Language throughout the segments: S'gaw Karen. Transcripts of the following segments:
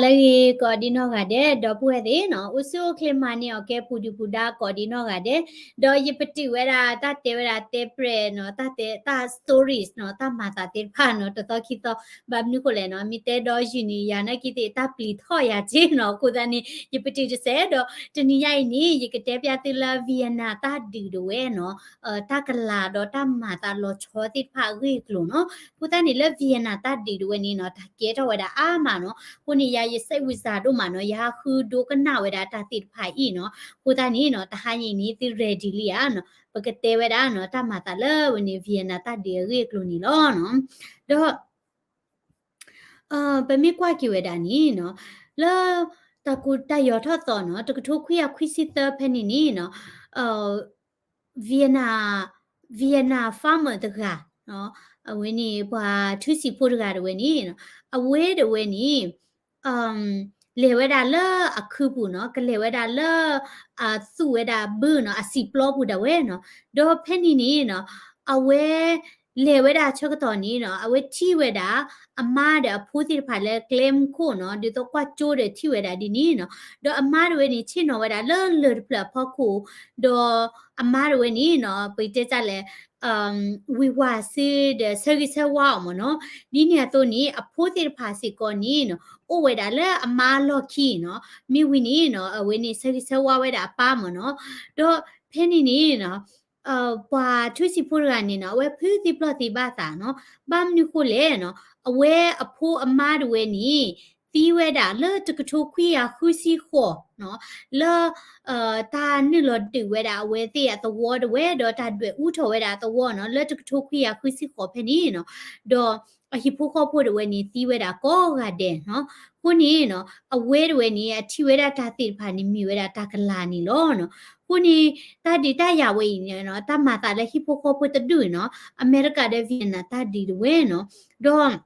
ဂ့ၤကိးဒံနီၢ်ဂၤဒဲး ဒီပုၢ်ဝဲၢ်သ့ၣ်နီၤ, အိၣ်ဆူၣ်အိၣ်ချ့မၤန့ၢ်အီၤကဲပူၤဒုၣ်ပူၤဒါကိးဒံနီၢ်ဂၤဒဲး, ဒီးယပတုာ်ဝဲဒၣ်တၢ်တဲဝဲဒၣ်တဲပြဲးနီၤ, တၢ်တဲတၢ် stories နီၤ, တၢ်မၤသးသ့ၣ်တဖၣ်နီၤ, တသီခံသီ, ဘၣ်မနုၤဃိလဲၣ်နီၤ, မ့ၢ်တဲဒီးယုၢ်န့ၣ် ယၤနာ်က့သ့ၣ်တၢ်ပျံၤထီၣ်ယၤက့နီၤ, အဃိသတးန့ၣ် ယပတုာ်တစဲးဒီး တနံၤညါအံၤန့ၣ် ယကတဲပျးသုလၢ Vietnam တၢ်ဒုးဒၣ်ဝဲနီၤ, တၢ်ကလၤဒီးတၢ်မၤသးလီၤဆီသ့ၣ်တဖၣ်အဂ့ၢ်အကျိၤနီၤ. အဃိသတးန့ၣ်လၢ Vietnam တၢ်ဒုးဒၣ်ဝဲန့ၣ်နီၤ, တၢ်ကဲထီၣ်ဝဲဒၣ်အါမးနီၤ. အဃိန့ၣ် ယၤယစိတ်ဝင်စားဒိၣ်မးနီၤ, ယဟးဃုဒိကနၣ်ဝဲဒၣ်တၢ်သ့ၣ်တဖၣ်အံၤနီၤ. အဃိသတးန့ၣ်နီၤ, တဟါညါအံၤန့ၣ် သု ready လံဧါနီၤ, ပကတဲဝဲဒၣ်နီၤ, တၢ်မၤသးလၢဝဲန့ၣ် Vietnam တၢ်ဒုးအဂ့ၢ်အကျိၤန့ၣ်လီၤနီၤ. ဒီး ပမ့ၢ်ကွၢ်က့ၤဝဲဒၣ်န့ၣ်နီၤ, လၢတၢ်ကူတၢ်ယီၤထီၣ်သီနီၤ, တကထိခွံကယၤခွံဆံသၢဖဲန့ၣ်န့ၣ်နီၤ, Vietnam, Vietnam farmer တဂၤ, အဝဲန့ၣ်ပှၤထူစံာ်ဖိတဂၤဒၣ်ဝဲန့ၣ်, အဝဲဒၣ်ဝဲန့ၣ် လဲၤဝဲဒၣ်လၢအခုပူၤနီၤ, ကလဲၤဝဲဒၣ်လၢ အသူၣ်ဝဲဒၣ်ဘုနီၤ, အစံာ်ပျီပူၤဒၣ်ဝဲနီၤ. ဒီးဖဲန့ၣ်န့ၣ်နီၤ, အဝဲ လဲၤဝဲဒၣ်ဆၢကတီၢ်န့ၣ်နီၤ, အဝဲထံၣ်ဝဲဒၣ် အမါဒီးအဖိသ့ၣ်တဖၣ်လၢကျဲမုၢ်ခိၣ်နီၤ, ဒ်သိးကွၢ်ကၠိဒီးထံၣ်ဝဲဒၣ်ဒ်န့ၣ်နီၤ. ဒီးအမါဒၣ်ဝဲန့ၣ် ဆ့ၣ်နီၤဝဲဒၣ်လၢလၢၢ်တဖျၢၣ်အဖီခိၣ်, ဒီးအမါဒၣ်ဝဲန့ၣ်နီၤ, ပတဲတၢ်လဲၣ် ဝံၤဝါစုဒီးဆၢဂ့ၤဆၢဝါအီၤမ့ၢ်နီၤ. ဒ်န့ၣ်အသိးန့ၣ် အဖိသ့ၣ်တဖၣ်စ့ၢ်ကီးန့ၣ်နီၤ, အိၣ်ဝဲဒၣ်လၢအမါလီၢ်ခံနီၤ. မ့ၢ်ဝံၤန့ၣ်နီၤ, အဝဲန့ၣ်ဆၢဂ့ၤဆၢဝါဝဲဒၣ်အပၢ်မ့ၢ်နီၤ. ဒီးဖဲန့ၣ်န့ၣ်နီၤ, ပှၤထူစံာ်ဖိတဂၤန့ၣ်နီၤ, အဝဲဖုသံပျီၢ်သံဘၣ်သးနီၤ. ဘၣ်မနုၤဃိလဲၣ်နီၤ, အဝဲအဖိအမါဒၣ်ဝဲန့ၣ် သံဝဲဒၣ်လၢတကထိခွံကယၤဃုဆံဃိးနီၤ, လၢ တၢ်နုာ်လီၤဒုးဝဲဒၣ်အဝဲသ့ၣ်အသဝီဒၣ်ဝဲ, ဒီးတၢ်ဒွဲၣ်အူထီၣ်ဝဲဒၣ်အသဝီနီၤ, လၢတကထိခွံကယၤဃုဆံဃိးဖဲန့ၣ်နီၤ. ဒီးအဟံၣ်ဖိဃီဖိဒၣ်ဝဲန့ၣ် သံဝဲဒၣ်ကိးဂၤဒဲးနီၤ. အဃိန့ၣ်နီၤ, အဝဲဒၣ်ဝဲန့ၣ် အထံၣ်ဝဲဒၣ်တၢ်သ့ၣ်တဖၣ်န့ၣ် မ့ၢ်ဝဲဒၣ်တၢ်ကလၤန့ၣ်လီၤနီၤ. အဃိန့ၣ် တၢ်ဒုးတၢ်ယၤဝဲအံၤန့ၣ်နီၤ, တၢ်မၤသးလၢဟံၣ်ဖိဃီဖိတဒူၣ်နီၤ, အမဲရကၤဒီး Vietnam တၢ်ဒုးဒၣ်ဝဲနီၤ. ဒီး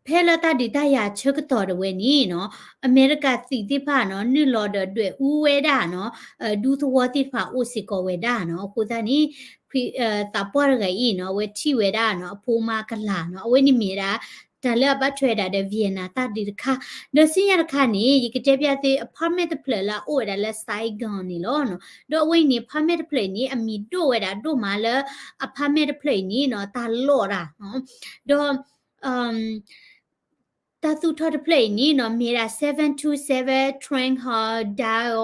ဖဲလၢတၢ်ဒုးတၢ်ယၤဆၢကတီၢ်ဒၣ်ဝဲန့ၣ်နီၤ, အမဲရကၤသုးသ့ၣ်တဖၣ်နီၤ, နုာ်လီၤဒီးဒွဲၣ်အူဝဲဒၣ်နီၤ, ဒူသဝီသ့ၣ်တဖၣ်အိၣ်စ့ၢ်ကီးဝဲဒၣ်နီၤ. အဃိသတးန့ၣ် သးပှၢ်တဂၤအံၤနီၤ, အဝဲထံၣ်ဝဲဒၣ်နီၤ, အဖိမါကလၤနီၤ, အဝဲန့ၣ်မ့ၢ်ဒၣ် တၢ်လၢအဘၣ်ထွဲဒၣ်ဒီး Vietnam တၢ်ဒုးတခါ. ဒီးဆူညါတခါန့ၣ် ယကတဲပျးသု apartment တဖျၢၣ်လၢအအိၣ်ဝဲဒၣ်လၢ Saigon န့ၣ်လီၤနီၤ. ဒီးအဝဲအံၤန့ၣ် apartment တဖျၢၣ်အံၤန့ၣ် အမံၤဒိၣ်ဝဲဒၣ်ဒိၣ်မးလၢ apartment တဖျၢၣ်အံၤန့ၣ်နီၤ, တၢ်လီၢ်တၢ် ဒီး တၢ်သူၣ်ထီၣ်တဖျၢၣ်အံၤန့ၣ်နီၤ, မ့ၢ်ဒၣ် seven two seven Truong Hotel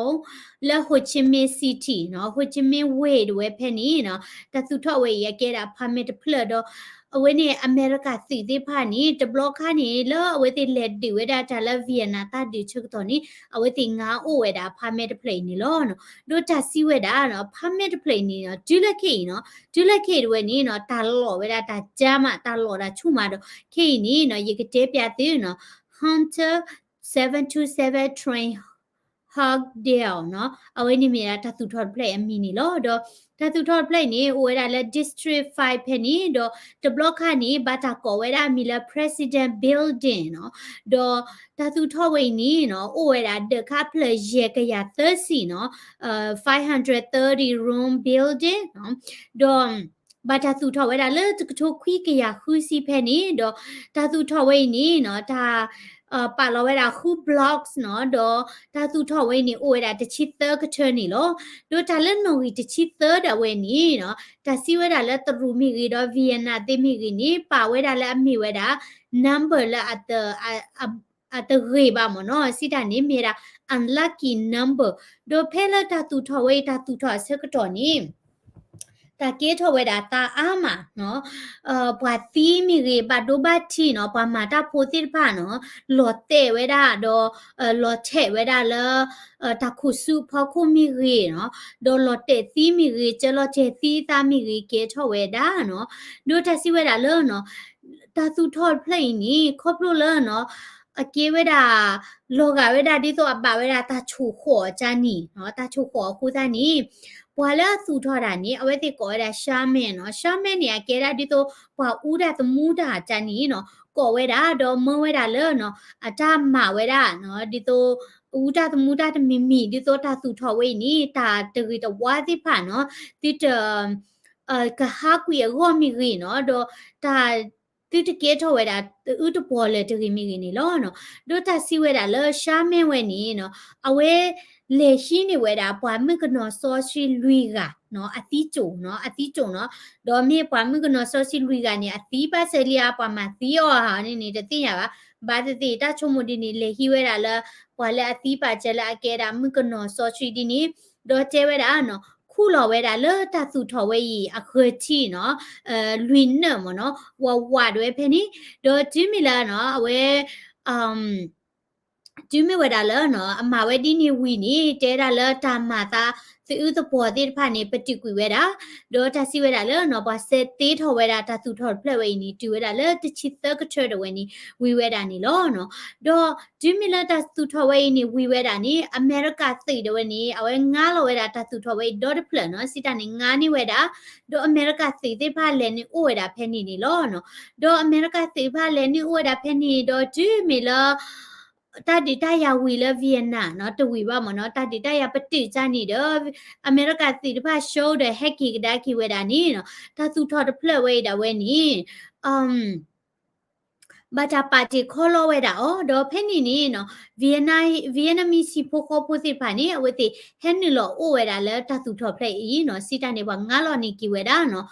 လၢ Ho Chi Minh City နီၤ, Ho Chi Minh Way ဒၣ်ဝဲဖဲန့ၣ်နီၤ. တၢ်သူၣ်ထီၣ်ဝဲအံၤ အကဲဒၣ် apartment တဖျၢၣ်ဒီး အဝဲန့ၣ် အမဲရကၤသုးသ့ၣ်တဖၣ်န့ၣ် တဘျီခါန့ၣ် လၢအဝဲသ့ၣ်လဲၤဒုးဝဲဒၣ်တၢ်လၢ Vietnam တၢ်ဒုးဆၢကတီၢ်န့ၣ် အဝဲသ့ၣ်ငါအိၣ်ဝဲဒၣ် apartment တဖျၢၣ်အံၤန့ၣ်လီၤနီၤ. ဒီးတၢ်စံးဝဲဒၣ်နီၤ, apartment တဖျၢၣ်အံၤန့ၣ်နီၤ, တုၤလၢခဲအံၤနီၤ, တုၤလၢခဲအံၤဒၣ်ဝဲန့ၣ်နီၤ, တၢ်လီၢ်ဝဲဒၣ်တၢ်ကၢမး, တၢ်လီၢ်တၢ်ဆူၣ်မးဒီး ခဲအံၤန့ၣ်နီၤ, ယကတဲပျးသုနီၤ, Hunter seven two seven Truong Hotel နီၤ, အဝဲန့ၣ်မ့ၢ်ဒၣ်တၢ်သူၣ်ထီၣ်တဖျၢၣ်အံၤအမံၤန့ၣ်လီၤ. ဒီးတၢ်သူၣ်ထီၣ်တဖျၢၣ်အံၤန့ၣ် အိၣ်ဝဲဒၣ်လၢ District five ဖဲန့ၣ်, ဒီးတဘျီခါန့ၣ် ဘၣ်တၢ်ကိးဝဲဒၣ်အမံၤလၢ President Building နီၤ. ဒီးတၢ်သူၣ်ထီၣ်ဝဲအံၤန့ၣ်နီၤ, အိၣ်ဝဲဒၣ်ဒၢးခးဖျၢၣ်ယဲၢ်ကယၤသၢဆံနီၤ, five hundred thirty room building နီၤ. ဒီး ဘၣ်တၢ်သူၣ်ထီၣ်ဝဲဒၣ်လၢတကထိခွံကယၤဃုဆံဖဲန့ၣ်, ဒီးတၢ်သူၣ်ထီၣ်ဝဲအံၤန့ၣ်နီၤ, တၢ် ပာ်လီၤဝဲဒၣ်ဃု blocks နီၤ, ဒီးတၢ်သူၣ်ထီၣ်ဝဲအံၤန့ၣ် အိၣ်ဝဲဒၣ်တဆံသၢကထၢန့ၣ်လီၤ. ဒီးတၢ်လၢနီၣ်ဂံၢ်တဆံသၢဒၣ်ဝဲန့ၣ်နီၤ, တၢ်စံးဝဲဒၣ်လၢတရူးမ့ၢ်ဂ့ၤဒီး Vietnam သ့ၣ်မ့ၢ်ဂ့ၤန့ၣ် ပာ်ဝဲဒၣ်လၢအမ့ၢ်ဝဲဒၣ် number လၢအ အတဂ့ၤဘၣ်မ့ၢ်နီၤ, စံးတၢ်န့ၣ်မ့ၢ်ဝဲဒၣ် unlucky number. ဒီးဖဲလၢတၢ်သူၣ်ထီၣ်ဝဲအံၤ တၢ်သူၣ်ထီၣ်အဆၢကတီၢ်န့ၣ် တၢ်ကဲထီၣ်ဝဲဒၣ်တၢ်အါမးနီၤ, ပှၤသံမ့ၢ်ဂ့ၤ ဘၣ်ဒိဘၣ်ထံးနီၤ, ပှၤမၤတၢ်ဖိသ့ၣ်တဖၣ်နီၤ, လီၤတဲာ်ဝဲဒၣ်ဒီး လီၤထဲးဝဲဒၣ်လၢ တၢ်ခိၣ်ဆူၣ်ဖီခိၣ်မ့ၢ်ဂ့ၤနီၤ, ဒီးလီၤတဲာ်သံမ့ၢ်ဂ့ၤ, ကၢလီၤတဲာ်သံသးမ့ၢ်ဂ့ၤ ကဲထီၣ်ဝဲဒၣ်နီၤ. ဒီးတၢ်စံးဝဲဒၣ်လၢ တၢ်သူၣ်ထီၣ်တဖျၢၣ်အံၤန့ၣ် ခီဖျိလၢ အကဲဝဲဒၣ် လီၤဂာ်ဝဲဒၣ်ဒ်သိးအဘၣ်ဝဲဒၣ်တၢ်ဆိၣ်ဃီၣ်အကါန့ၣ်, တၢ်ဆိၣ်ဃီၣ်အဃိသတးန့ၣ် ပှၤလၢအသူၣ်ထီၣ်တၢ်န့ၣ် အဝဲသ့ၣ်ကိးဝဲဒၣ် shaman နီၤ. Shaman န့ၣ် အကဲဒၣ်ဒ်သိး ပှၤအူတၢ်သမူတၢ်အကါန့ၣ်နီၤ, ကိးဝဲဒၣ် ဒီးမၢဝဲဒၣ်လၢ အတၢ်မၤဝဲဒၣ် ဒ်သိး အူတၢ်သမူတၢ်တမံၤမံၤ ဒ်သိးတၢ်သူၣ်ထီၣ်ဝဲအံၤန့ၣ် တၢ်တဂ့ၤတဝါသ့ၣ်တဖၣ်နီၤ, သုတ ကဟးကွံာ်အဂီၢ်မ့ၢ်ဂ့ၤနီၤ, ဒီးတၢ် သုတကဲထီၣ်ဝဲဒၣ် သုတပှီၤလၢၤတဂ့ၤမ့ၢ်ဂ့ၤန့ၣ်လီၤနီၤ. ဒီးတၢ်စံးဝဲဒၣ်လၢ Sharman ဝဲန့ၣ်နီၤ အဝဲ လဲၤဟံးန့ၢ်ဝဲဒၣ် ပှၤမုၣ်ကနီၤစီဆှံလွံၢ်ဂၤနီၤ အသံစိၣ်နီၤ အသံစိၣ်နီၤ. ဒီးမ့ၢ်ပှၤမုၣ်ကနီၤစီဆှံလွံၢ်ဂၤန့ၣ် အသံဘၣ်စဲလံဧါ ပှၤမၤသံအီၤဧါန့ၣ်န့ၣ် တသ့ၣ်ညါဘၣ်. ဘၣ်သ့ၣ်သ့ၣ် တၢ်ဆိကမိၣ်ဒ်န့ၣ် လဲၤဟံးဝဲဒၣ်လၢ ပှၤလၢအသံပာ်စၢၤလၢအကဲဒၣ်မုၣ်ကနီၤစီဆှံဒ်န့ၣ် ဒီးတဲဝဲဒၣ်နီၤ ခူၣ်လီၤဝဲဒၣ်လၢတၢ်သူၣ်ထီၣ်ဝဲအံၤအဃၢၤထံနီၤ လွံၢ်နၢၣ်မ့ၢ်နီၤ ဝးဝးဒၣ်ဝဲဖဲန့ၣ် ဒီးတုၤမ့ၢ်လၢနီၤ အဝဲ တုၤမ့ၢ်ဝဲဒၣ်လၢနီၤ အမၤဝဲဒ်န့ၣ်ဝံၤန့ၣ် တဲဒၣ်လၢတၢ်မၤသးသုးအုးသပှီၤသ့ၣ်တဖၣ်န့ၣ် ပတုာ်ကွံာ်ဝဲဒၣ် ဒီးတၢ်စံးဝဲဒၣ်လၢနီၤ ပှၤစဲးသ့ထီၣ်ဝဲဒၣ်တၢ်သူၣ်ထီၣ်တဖျၢၣ်ဝဲအံၤန့ၣ် တုၤဝဲဒၣ်လၢတဆံသၢကထၢတဝဲန့ၣ် ဝံၤဝဲဒၣ်န့ၣ်လီၤနီၤ. ဒီးတုၤမ့ၢ်လၢတၢ်သူၣ်ထီၣ်ဝဲအံၤန့ၣ် ဝံၤဝဲဒၣ်န့ၣ် အမဲရကၤသုးဒၣ်ဝဲန့ၣ် အဝဲငါလီၤဝဲဒၣ်တၢ်သူၣ်ထီၣ်ဝဲအံၤဒီတဖျၢၣ်နီၤ စံးတၢ်န့ၣ် ငါန့ၢ်ဝဲဒၣ် ဒီးအမဲရကၤသုးသ့ၣ်တဖၣ်လဲၤနုာ်အိၣ်ဝဲဒၣ်ဖဲန့ၣ်န့ၣ်လီၤနီၤ. ဒီးအမဲရကၤသုးတဖၣ်လဲၤနုာ်အိၣ်ဝဲဒၣ်ဖဲန့ၣ် ဒီးတုၤမ့ၢ်လၢ တၢ်ဒုးတၢ်ယၤဝံၤလၢ Vietnam နီၤ တဝံၤဘၣ်မ့ၢ်နီၤ တၢ်ဒုးတၢ်ယၤပတုာ်ကၢ်န့ၣ်ဒီး အမဲရကၤသုးတဖၣ် show ဒီးဟဲက့ၤကဒါက့ၤဝဲဒၣ်န့ၣ်နီၤ တၢ်သူၣ်ထီၣ်တဖျၢၣ်ဝဲအံၤဒၣ်ဝဲန့ၣ် ဘၣ်တၢ်ပာ်တ့ၢ်ခီလီၤဝဲဒၣ်အီၤ ဒီးဖဲန့ၣ်န့ၣ်နီၤ Vietnam Vietnamese ဟံၣ်ဖိဃီဖိသ့ၣ်တဖၣ်န့ၣ် အဝဲသ့ၣ်ဟဲနုာ်လီၤအိၣ်ဝဲဒၣ်လၢတၢ်သူၣ်ထီၣ်ဖျၢၣ်အံၤနီၤ စံးတၢ်န့ၣ် ပှၤငါလီၤန့ၢ်က့ၤဝဲဒၣ်နီၤ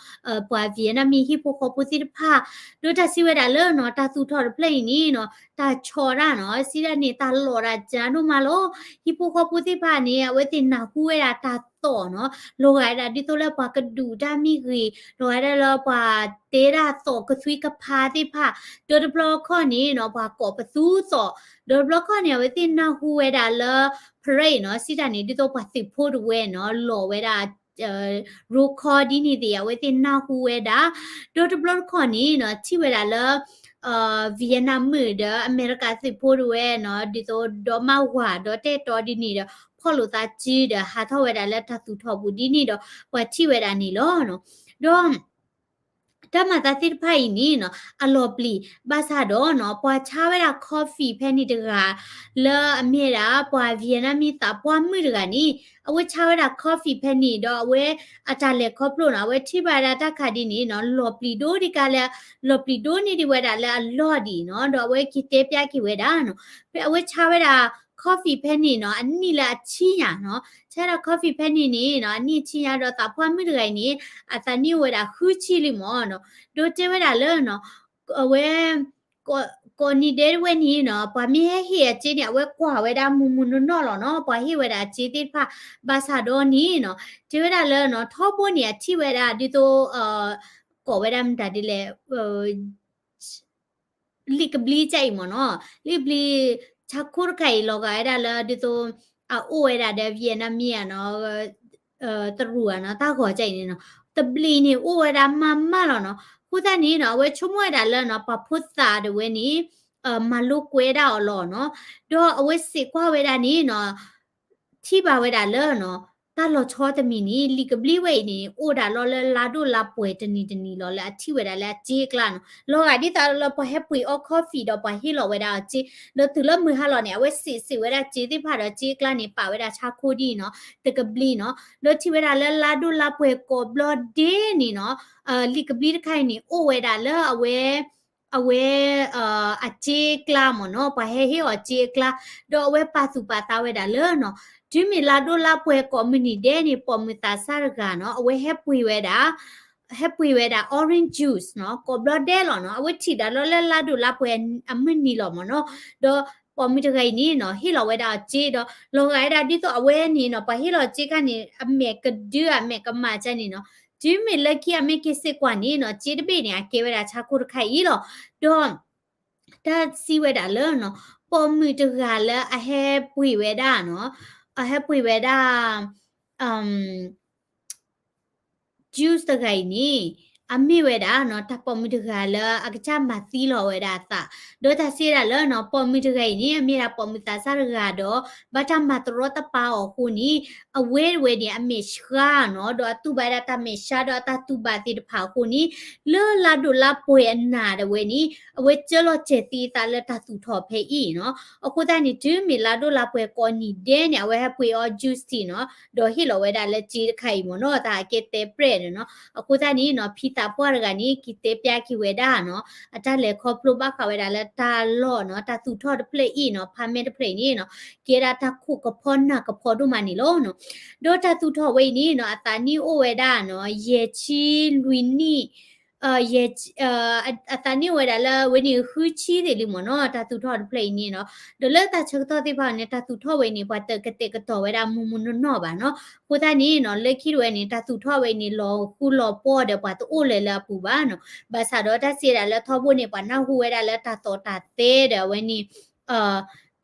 ပှၤ Vietnamese ဟံၣ်ဖိဃီဖိသ့ၣ်တဖၣ် ဒီးတၢ်စံးဝဲဒၣ်လၢနီၤ တၢ်သူၣ်ထီၣ်တဖျၢၣ်အံၤန့ၣ်နီၤ တၢ်ဆီၣ်တၢ်နီၤ စံးတၢ်န့ၣ် တၢ်လီၢ်တၢ်ကၢဒိၣ်မးလီၤ ဟံၣ်ဖိဃီဖိသ့ၣ်တဖၣ်န့ၣ် အဝဲသ့ၣ်နၢ်ဟူဝဲဒၣ်တၢ်သီၣ်နီၤ လီၤဂာ်ဒၣ်ဒ်သိးလၢပှၤကဒုးတၢ်မ့ၢ်ဂ့ၤ လီၤဂာ်ဒၣ်လၢပှၤတဲဒၣ်သီၣ်ကသွံကဖါသ့ၣ်တဖၣ် ဒီးတဘျီခီၣ်န့ၣ်နီၤ ပှၤကိးပသူသီၣ် ဒီးတဘျီခီၣ်န့ၣ် အဝဲသ့ၣ်နၢ်ဟူဝဲဒၣ်လၢ parade နီၤ စံးတၢ်န့ၣ် ဒ်သိးပှၤသုးဖိတဝဲနီၤ လီၤဝဲဒၣ် roll call ဒ်န့ၣ်သ့ၣ် အဝဲသ့ၣ်နၢ်ဟူဝဲဒၣ် ဒီးတဘျီတခီၣ်န့ၣ်နီၤ ထံၣ်ဝဲဒၣ်လၢ Vietnam မုၣ်ဒီးအမဲရကၤသုးဖိတဝဲနီၤ ဒ်သိးဒီမါဝၤဒီးတဲတီဒ်န့ၣ်ဒီး ဖီၣ်လိာ်သးစုဒီး ဟးထီၣ်ဝဲဒၣ်လၢတၢ်သူၣ်ထီၣ်ပူၤဒ်န့ၣ်ဒီး ပှၤထံၣ်ဝဲဒၣ်န့ၣ်လီၤနီၤ. ဒီး တၢ်မၤသးသ့ၣ်တဖၣ်အံၤန့ၣ်နီၤ အလီၤပျံၤ ဘၣ်ဆၣ်ဒီးနီၤ ပှၤဆါဝဲဒၣ် coffee ဖဲန့ၣ်တဂၤ လၢအမ့ၢ်ဒၣ်ပှၤ Vietnamese သးပှၢ်မုၣ်တဂၤန့ၣ် အဝဲဆါဝဲဒၣ် coffee ဖဲန့ၣ်ဒီးအဝဲအတၢ်လဲၤခီဖျိနီၤ အဝဲထံၣ်ဘၣ်ဝဲဒၣ်တၢ်ခးဒ်န့ၣ်နီၤ လီၤပျံၤဒိဒ်ကါလၢ လီၤပျံၤဒိန့ၢ်ဒံးဝဲဒၣ်လၢအလီၢ်ဒံးနီၤ ဒီးအဝဲက့ၤတဲပျၢ်က့ၤဝဲဒၣ်နီၤ ဖဲအဝဲဆါဝဲဒၣ် coffee ဖဲန့ၣ်နီၤ အနံၣ်လၢအဆံညါနီၤ ဆါဒၣ် coffee ဖဲန့ၣ်န့ၣ်နီၤ အနံၣ်အဆံညါဒီးသးပှၢ်မုၣ်တဂၤအံၤန့ၣ် အသးနံၣ်အိၣ်ဝဲဒၣ်ဃုဆံလံမ့ၢ်နီၤ ဒီးတဲဝဲဒၣ်လၢနီၤ အဝဲ ကိးနံၤဒဲးတဝဲန့ၣ်နီၤ ပှၤမ့ၢ်ဟဲဟ့ၣ်အစ့န့ၣ် အဝဲကွၢ်ဝဲဒၣ်မုၢ်မုၢ်နီၢ်နီၢ်လီၤနီၤ ပှၤဟ့ၣ်ဝဲဒၣ်အစ့သ့ၣ်တဖၣ် ဘၣ်ဆၣ်ဒီးန့ၣ်နီၤ တဲဝဲဒၣ်လၢနီၤ ထီဘိန့ၣ် အထံၣ်ဝဲဒၣ်ဒ်သိး ကိးဝဲဒၣ်မတၤဒ်လဲၣ် လံာ်ကဘျံးကၢ်အံၤမ့ၢ်နီၤ လံာ်ကဘျံး ဆါခိၣ်တခါအံၤ လီၤဂာ်ဝဲဒၣ်လၢဒ်သိး အအိၣ်ဝဲဒၣ်ဒီး Vietnamese နီၤ တရူးဧါနီၤ တၢ်ဂီၤကၢ်အံၤန့ၣ်နီၤ တဘျံးန့ၣ်အိၣ်ဝဲဒၣ်မးမးလီၤနီၤ အဃိသတးန့ၣ်နီၤ အဝဲဆိကမိၣ်ဝဲဒၣ်လၢနီၤ ပှၤဖိသၣ်ဒၣ်ဝဲန့ၣ် မၤလိကွဲဒၣ်အီၤလီၤနီၤ ဒီးအဝဲစံးကွၢ်ဝဲဒၣ်န့ၣ်နီၤ ထံၣ်ဘၣ်ဝဲဒၣ်လၢနီၤ တၢ်လီၤဆီတမံၤန့ၣ် လံာ်ကဘျံးဝဲအံၤန့ၣ် အိၣ်ဒၣ်လီၤလၢလါဒိၣ်လါပှဲၤတနံၤတနံၤလီၤ လၢအထံၣ်ဝဲဒၣ်လၢအစ့အကျါနီၤ လီၤဂာ်ဒ်သိးလၢပှၤဟဲပှ့ၤအီ coffee ဒီးပှၤဟ့ၣ်လီၤဝဲဒၣ်အီၤစ့ ဒီးတုၤလၢမုၢ်ဟါလီၤန့ၣ် အဝဲစံးစံးဝဲဒၣ်စ့သ့ၣ်တဖၣ်ဒီးစ့အကျါန့ၣ် ပာ်ဝဲဒၣ်ဆါခိၣ်ဒ်အံၤနီၤ တကဘျံးနီၤ ဒီးထံၣ်ဝဲဒၣ်လၢလါဒိၣ်လါပှဲၤကိးဘျီဒဲးန့ၣ်နီၤ လံာ်ကဘျံးတခါအံၤန့ၣ် အိၣ်ဝဲဒၣ်လၢအဝဲ အဝဲ အစ့အကျါမ့ၢ်နီၤ ပှၤဟဲဟ့ၣ်အီၤစ့အကျါ ဒီးအဝဲပာ်သူၣ်ပာ်သးဝဲဒၣ်လၢနီၤ တုၤမ့ၢ်လါဒိၣ်လါပှဲၤကိးမုၢ်နံၤဒဲးန့ၣ် ပိာ်မုၣ်သးစၢ်တဂၤနီၤ အဝဲဟဲပှ့ၤဝဲဒၣ် ဟဲပှ့ၤဝဲဒၣ် orange juice နီၤ ကိးဘျီဒဲးလီၤနီၤ အဝဲထံၣ်ဒၣ်လီၤလၢလါဒိၣ်လါပှဲၤအမုၢ်နံၤလီၤမ့ၢ်နီၤ ဒီးပိာ်မုၣ်တဂၤအံၤန့ၣ်နီၤ ဟ့ၣ်လီၤဝဲဒၣ်အီၤစ့ဒီး လီၤဂာ်ဝဲဒၣ်ဒ်သိးအဝဲန့ၣ်နီၤ ပှၤဟ့ၣ်လီၤစ့ခါန့ၣ် အမဲာ်ကဒု အမဲာ်ကမၣ်ကၢ်န့ၣ်နီၤ တုၤမ့ၢ်လၢခံအမ့ၢ်က့ၤစ့ၢ်ကွၢ်န့ၣ်နီၤ စ့တဘ့ၣ်န့ၣ် အကဲဝဲဒၣ်ဆါခိၣ်တခါအံၤလီၤ ဒီး တၢ်စံးဝဲဒၣ်လၢနီၤ ပိာ်မုၣ်တဂၤလၢအဟဲပှ့ၤဝဲဒၣ်နီၤ အဟဲပှ့ၤဝဲဒၣ် juice တဂၤအံၤန့ၣ် အမ့ၢ်ဝဲဒၣ်နီၤ တၢ်ပိာ်မုၣ်တဂၤလၢအကစၢ်မၤသံလီၤဝဲဒၣ်အသး ဒီးတၢ်စံးဝဲဒၣ်လၢနီၤ ပိာ်မုၣ်တဂၤအံၤန့ၣ် အမ့ၢ်ဒၣ်ပိာ်မုၣ်သးစၢ်တဂၤဒီး ဘၣ်တၢ်မၤတရီတပါအီၤအဃိန့ၣ် အဝဲတဝဲန့ၣ် အမဲာ်ဆှးနီၤ ဒီးအတူၢ်ဘၣ်ဝဲဒၣ်တၢ်မဲာ်ဆှးဒီးအတၢ်တူၢ်ဘၣ်သ့ၣ်တဖၣ်အဃိန့ၣ် လၢလါဒိၣ်လါပှဲၤအနၤတဝဲန့ၣ် အဝဲကၢလီၤစဲၤသံအသးလၢတၢ်သူၣ်ထီၣ်ဖဲအံၤနီၤ အဃိသတးန့ၣ် တုၤမ့ၢ်လါဒိၣ်လါပှဲၤကိးနံၤဒဲးန့ၣ် အဝဲဟဲပှ့ၤအီ juice ထံးနီၤ ဒီးဟ့ၣ်လီၤဝဲဒၣ်လၢစ့တခါအံၤမ့ၢ်နီၤ တၢ်ကဲတဲပြဲၣ်န့ၣ်နီၤ အဃိသတးန့ၣ်နီၤ သးပှၢ်တဂၤန့ၣ် က့ၤတဲပျၢ်က့ၤဝဲဒၣ်နီၤ အတၢ်လဲၤခီဖျိဘၣ်ဃးဝဲဒၣ်လၢတၢ်လီၢ်နီၤ တၢ်သူၣ်ထီၣ်တဖျၢၣ်အံၤနီၤ ဖးမဲတဖျၢၣ်အံၤန့ၣ်နီၤ ကဲဒၣ်တၢ်ခိၣ်ကဖီနၢ်ကဖီဒိၣ်မးန့ၣ်လီၤနီၤ. ဒီးတၢ်သူၣ်ထီၣ်ဝဲအံၤန့ၣ်နီၤ အသးနံၣ်အိၣ်ဝဲဒၣ်နီၤ ယဲၢ်ဆံလွံၢ်နံၣ် အသးနံၣ်အိၣ်ဝဲဒၣ်လၢဝဲန့ၣ်ဃုဆံသ့ၣ်လံမ့ၢ်နီၤ တၢ်သူၣ်ထီၣ်တဖျၢၣ်အံၤန့ၣ်နီၤ. ဒီးလၢတၢ်ဆၢကတီၢ်သ့ၣ်တဖၣ်န့ၣ် တၢ်သူၣ်ထီၣ်ဝဲအံၤန့ၣ် ပှၤတကတဲာ်ကတီၤဝဲဒၣ်မူမူနီၢ်နီၢ်ဘၣ်နီၤ. အဃိသတးန့ၣ်နီၤ လၢခံတဝဲန့ၣ် တၢ်သူၣ်ထီၣ်ဝဲအံၤန့ၣ် လီၤဃူလီၤပှီၢ်ဒီးပှၤတအိၣ်လၢၤလၢအပူၤဘၣ်နီၤ. ဘၣ်ဆၣ်ဒီးတၢ်စံးဝဲဒၣ်လၢထီဘိန့ၣ် ပှၤနၢ်ဟူဝဲဒၣ်လၢတၢ်သီၣ်တၢ်သဲဒီးအဝဲန့ၣ်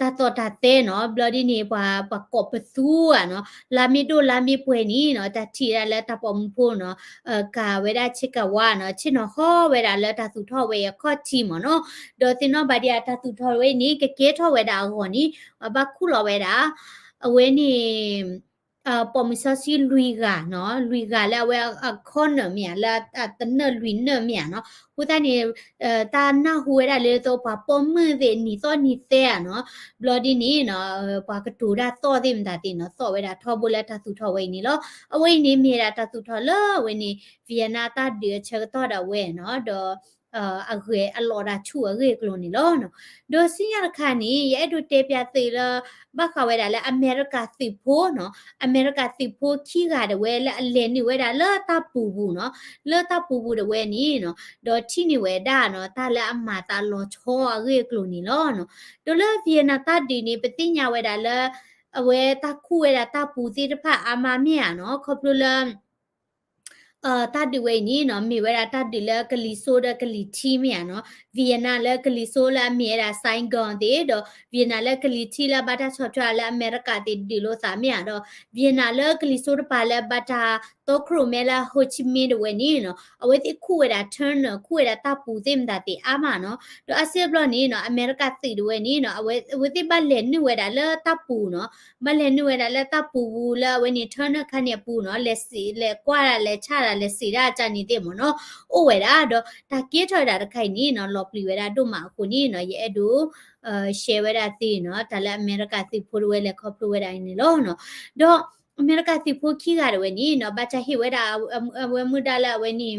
တၢ်သီၣ်တၢ်သဲနီၤ ဘျီဒ်န့ၣ် ပှၤ ပှၤကိးပသူဧါနီၤ လါမ့ၢ်ဒိၣ်လါမ့ၢ်ပှဲၤန့ၣ်နီၤ တၢ်ထံၣ်ဝဲဒၣ်လၢတၢ်ပိာ်မုၣ်ဖိနီၤ ကၤဝဲဒၣ်ဆ့ကၤဝါနီၤ ဆ့ၣ်နီၤဟီဝဲဒၣ်လၢတၢ်သူၣ်ထီၣ်ဝဲအံၤအခီၣ်ထံးမ့ၢ်နီၤ. ဒီးသ့ၣ်နီၣ်ဘၣ်ဒံးအတၢ်သူၣ်ထီၣ်ဝဲအံၤန့ၣ် ကကဲထီၣ်ဝဲဒၣ်အဂီၢ်န့ၣ် ပဘၣ်ခူၣ်လီၤဝဲဒၣ် အဝဲန့ၣ် ပိာ်မုၣ်စီဆှံလွံၢ်ဂၤနီၤ လွံၢ်ဂၤလၢအဝဲအ corner မ့ၢ်ဧါ လၢအတနၢၣ်လွံၢ်နၢၣ်မ့ၢ်ဧါနီၤ. အဃိသတးန့ၣ် တၢ်နၢ်ဟူဝဲဒၣ်လၢသိးပှၤပိာ်မုၣ်သ့ၣ်နံၤသီၣ်နံၤသဲဧါနီၤ ဘျီဒ်န့ၣ်နီၤ ပှၤကတိၤတၢ်သီၣ်သ့ၣ်မတၤသ့ၣ်နီၤ သီၣ်ဝဲဒၣ်ထီဘိလၢတၢ်သူၣ်ထီၣ်ဝဲအံၤန့ၣ်လီၤ. အဝဲအံၤန့ၣ်မ့ၢ်ဒၣ်တၢ်သူၣ်ထီၣ်လၢအဝဲန့ၣ် Vietnam တၢ်ဒုးအဆၢကတီၢ်ဒီးအဝဲနီၤ ဒီး အဂဲၤအလီၤတၢ်ဆူၣ်အဂ့ၢ်အကျိၤန့ၣ်လီၤ. ဒီးဆူညါတခါန့ၣ် ယအဲၣ်ဒိးတဲပျးသုလၢ ဘၣ်ဃးဝဲဒၣ်လၢအမဲရကၤသုးဖိနီၤ အမဲရကၤသုးဖိခံဂၤဒၣ်ဝဲလၢအလဲၤနုာ်ဝဲဒၣ်လၢတၢ်ပူၤပူၤနီၤ လၢတၢ်ပူၤပူၤဒၣ်ဝဲန့ၣ်နီၤ ဒီးထံၣ်န့ၢ်ဝဲဒၣ်နီၤ တၢ်လၢအမၤသးလီၤဆီအဂ့ၢ်အကျိၤန့ၣ်လီၤ. ဒီးလၢ Vietnam တၢ်ဒုးန့ၣ် ပသ့ၣ်ညါဝဲဒၣ်လၢ အဝဲတၢ်ခူၣ်ဝဲဒၣ်တၢ်ပူၤသ့ၣ်တဖၣ်အါမးမ့ၢ်ဧါနီၤ ခီဖျိလၢ တၢ်ဒုးဝဲအံၤန့ၣ်နီၤ မ့ၢ်ဝဲဒၣ်တၢ်ဒုးလၢကလံၤစိးဒီးကလံၤထံးမ့ၢ်ဧါနီၤ Vietnam လၢကလံၤစိးလၢအမ့ၢ်ဝဲဒၣ် Saigon သ့ၣ်ဒီး Vietnam လၢကလံၤထံးလၢအဘၣ်တၢ်ဆီၣ်ထွဲလၢအမဲရကၤသ့ၣ်ဒုးလိာ်သးမ့ၢ်ဧါဒီး Vietnam လၢကလံၤစိးတပၤလၢဘၣ်တၢ်တီခိၣ်ရိၣ်မဲလၢ Ho Chi Minh တဝဲန့ၣ်နီၤ အဝဲသ့ၣ်ခူၣ်ဝဲဒၣ် tunnel ခူၣ်ဝဲဒၣ်တၢ်ပူၤသ့ၣ်မတၤသ့ၣ်အါမးနီၤ ဒီးအါစုအါဘျီန့ၣ်နီၤ အမဲရကၤသုးတဝဲန့ၣ်နီၤ အဝဲသ့ၣ်ဘၣ်လဲၤနုာ်ဝဲဒၣ်လၢတၢ်ပူၤနီၤ ဘၣ်လဲၤနုာ်ဝဲဒၣ်လၢတၢ်ပူၤပူၤလၢအဝဲန့ၣ် tunnel ခါန့ၣ်အပူၤနီၤ လဲၤစံး လဲၤကွၢ်ဒၣ် လဲၤဆၣ်ဒၣ် လဲၤစံးဒၣ်ကန့ၣ်သ့ၣ်မ့ၢ်နီၤ အိၣ်ဝဲဒၣ်ဒီး တၢ်ကဲထီၣ်ဝဲဒၣ်တခါအံၤန့ၣ်နီၤ လီၤပျံၤဝဲဒၣ်ဒိၣ်မးအဃိန့ၣ်နီၤ ယအဲၣ်ဒိး share ဝဲဒၣ်သ့နီၤ တၢ်လၢအမဲရကၤသုးဖိတဝဲလဲၤခီဖျိဝဲဒၣ်အံၤန့ၣ်လီၤနီၤ. ဒီးအမဲရကၤသုးဖိခံဂၤတဝဲန့ၣ်နီၤ ဘၣ်တၢ်ဟ့ၣ်ဝဲဒၣ် အဝဲမုၢ်ဒါလၢအဝဲန့ၣ်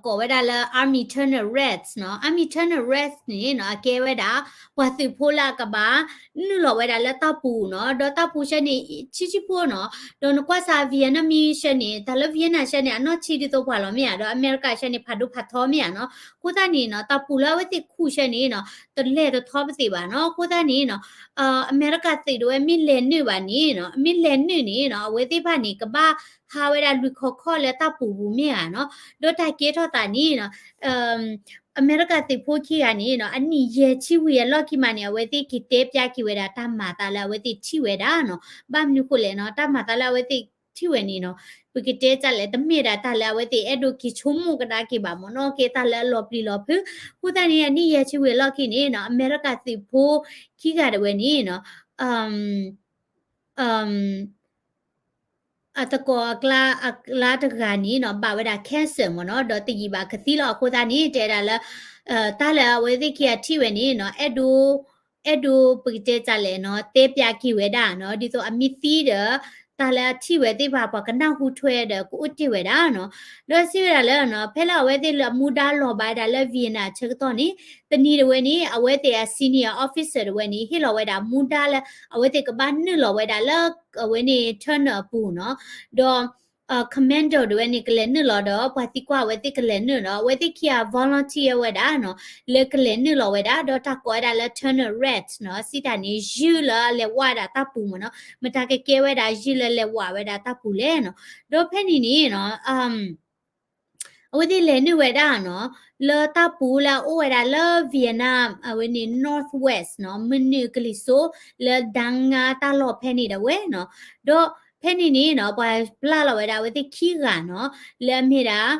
ကိးဝဲဒၣ်လၢ Army Tunnel Rats နီၤ Army Tunnel Rats န့ၣ်နီၤ အကဲဝဲဒၣ် ပှၤသုးဖိလၢအကဘၣ် နုာ်လီၤဝဲဒၣ်လၢတၢ်ပူၤနီၤ ဒီးတၢ်ပူၤဆၢန့ၣ် ဆံးဆံးဖိနီၤ ဒီးနကွၢ်စး Vietnamese ဆၢန့ၣ် တၢ်လၢ Vietnam ဆၢန့ၣ် အနီၢ်ဆံးဒ်သိးပှၤလီၤမ့ၢ်ဧါ ဒီးအမဲရကၤဆၢန့ၣ် ဖးဒိၣ်ဖးထီမ့ၢ်ဧါနီၤ အဃိသတးန့ၣ်နီၤ တၢ်ပူၤလၢအဝဲသ့ၣ်ခူၣ်ဆၢန့ၣ်နီၤ တလဲၤတထီပသ့ၣ်ဘၣ်နီၤ အဃိသတးန့ၣ်နီၤ အမဲရကၤသုးတဝဲမ့ၢ်လဲၤနုာ်ဘၣ်န့ၣ်နီၤ မ့ၢ်လဲၤနုာ်န့ၣ်နီၤ အဝဲသ့ၣ်တဖၣ်န့ၣ် ကဘၣ်ဟးဝဲဒၣ်လွံၢ်ခီၣ်ခီၣ်လၢတၢ်ပူၤပူၤမ့ၢ်ဧါနီၤ ဒီးတၢ်ကဲထီၣ်သးန့ၣ်နီၤ အမဲရကၤသုးဖိခံဂၤန့ၣ်နီၤ အနံၣ်ယဲၢ်ဆံဝံၤအလီၢ်ခံမးန့ၣ် အဝဲသ့ၣ်က့ၤတဲပျးက့ၤဝဲဒၣ်တၢ်မၤသးလၢအဝဲသ့ၣ်ထံၣ်ဝဲဒၣ်နီၤ ဘၣ်မနုၤဃိလဲၣ်နီၤ တၢ်မၤသးလၢအဝဲသ့ၣ်ထံၣ်ဝဲန့ၣ်နီၤ ပကတဲတၢ်လဲၣ် တမ့ၢ်ဒၣ်တၢ်လၢအဝဲသ့ၣ်အဲၣ်ဒိးက့ၤဆိကမိၣ်ကဒါက့ၤဘၣ်မ့ၢ်နီၤ ကဲတၢ်လၢအလီၤပျံၤလီၤဖုး အဃိသတးန့ၣ် အနံၣ်ယဲၢ်ဆံဝံၤအလီၢ်ခံန့ၣ်နီၤ အမဲရကၤသုးဖိခံဂၤတဝဲန့ၣ်နီၤ အသကိးအကျါအကျါတဂၤန့ၣ်နီၤ ဘၣ်ဝဲဒၣ် cancer မ့ၢ်နီၤ ဒီးတယံာ်ဘၣ်ကသံလီၤ အဃိသတးန့ၣ် တဲဒၣ်လၢ တၢ်လၢအဝဲသ့ၣ်ခံဂၤထံၣ်ဝဲန့ၣ်နီၤ အဲၣ်ဒိး အဲၣ်ဒိးပကတဲတၢ်လဲၣ်နီၤ တဲပျးက့ၤဝဲဒၣ်နီၤ ဒ်သိးအမ့ၢ်သံဒီး တၢ်လၢအထံၣ်ဝဲသ့ၣ်တဖၣ် ပှၤကနၢ်ဟူထွဲဒီးကအိၣ်တ့ၢ်ဝဲဒၣ်နီၤ ဒီးစံးဝဲဒၣ်လၢ ဖဲလၢအဝဲသ့ၣ်လၢအမူဒါလီၤဘၣ်ဝဲဒၣ်လၢ Vietnam ဆၢကတီၢ်န့ၣ် တနံၤတဝဲန့ၣ် အဝဲသ့ၣ်အ senior officer တဝဲန့ၣ် ဟ့ၣ်လီၤဝဲဒၣ်မူဒါလၢ အဝဲသ့ၣ်ကဘၣ်နုာ်လီၤဝဲဒၣ်လၢ အဝဲန့ၣ် tunnel အပူၤနီၤ ဒီး commando တဝဲန့ၣ် ကလဲၤနုာ်လီၤဒီး ပှၤသံကွၢ်အဝဲသ့ၣ်ကလဲၤနုာ်ဒီး အဝဲသ့ၣ်ခံဂၤ volunteer ဝဲဒၣ်နီၤ လၢကလဲၤနုာ်လီၤဝဲဒၣ် ဒီးတၢ်ကိးဝဲဒၣ်လၢ tunnel rat နီၤ စံးတၢ်န့ၣ် ယုၢ်လၢအလဲၤဝးဝဲဒၣ်တၢ်ပူၤမ့ၢ်နီၤ မတၤကကဲဝဲဒၣ်ယုၢ်လၢလဲၤဝးဝဲဒၣ်တၢ်ပူၤလဲၣ်နီၤ ဒီးဖဲန့ၣ်န့ၣ်နီၤ အဝဲသ့ၣ်လဲၤနုာ်ဝဲဒၣ်နီၤ လၢတၢ်ပူၤလၢအအိၣ်ဝဲဒၣ်လၢ Vietnam အဝဲန့ၣ် northwest နီၤ မုၢ်နုာ်ကလံၤစိး လၢ Da Nga တၢ်လီၢ်ဖဲန့ၣ်ဒၣ်ဝဲနီၤ ဒီးဖဲန့ၣ်န့ၣ်နီၤ ပှၤပျၢ်လီၤဝဲဒၣ်အဝဲသ့ၣ်ခံဂၤနီၤ လၢအမ့ၢ်ဒၣ်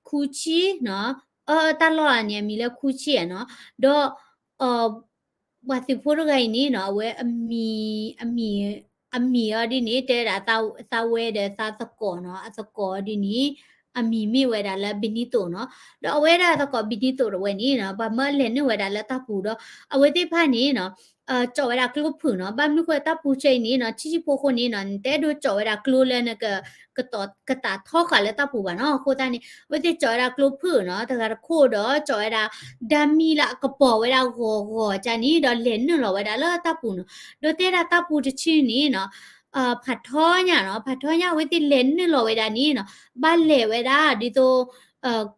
ခူဆံနီၤ အတၢ်လီၢ်န့ၣ် အမံၤလၢခူဆံနီၤ ဒီး ပှၤသုးဖိတဂၤအံၤန့ၣ်နီၤ အဝဲအမံၤ အမံၤ အမံၤအီၤဒ်န့ၣ် တဲဝဲဒၣ်သးဝဲဒီးသးသကိးနီၤ အသကိးဒ်န့ၣ် အမံၤမ့ၢ်ဝဲဒၣ်လၢ Benito နီၤ ဒီးအဝဲဒၣ်သကိး Benito တဝဲန့ၣ်နီၤ ပှၤမၢလဲၤနုာ်ဝဲဒၣ်လၢတၢ်ပူၤဒီး အဝဲသ့ၣ်တဖၣ်န့ၣ်နီၤ ကၠီာ်ဝဲဒၣ်ကျိဖုၣ်နီၤ. ဘၣ်မနုၤဃိတၢ်ပူၤဆဲအံၤန့ၣ်နီၤ ဆံးဆံးဖိဃိန့ၣ်နီၤ နတအဲၣ်ဒိးကၠီာ်ဝဲဒၣ်ကျိလၢနက ကတးထီဃာ်လၢတၢ်ပူၤဘၣ်နီၤ. အဃိသတးန့ၣ် အဝဲသ့ၣ်ကၠီာ်ဝဲဒၣ်ကျိဖုၣ်နီၤ တဂၤတခိၣ်ဒီး ကၠီာ်ဝဲဒၣ် ဒၣ်မံလၢအကပီၤဝဲဒၣ်ဂီၤဂီၤကန့ၣ် ဒီးလဲၤနုာ်လီၤဝဲဒၣ်လၢတၢ်ပူၤနီၤ. ဒီးတဲဒၣ်တၢ်ပူၤတဆံန့ၣ်နီၤ ဖးထီညါနီၤ ဖးထီညါ အဝဲသ့ၣ်လဲၤနုာ်လီၤဝဲဒၣ်န့ၣ်နီၤ ဘၣ်လဲၤဝဲဒၣ်ဒ်သိး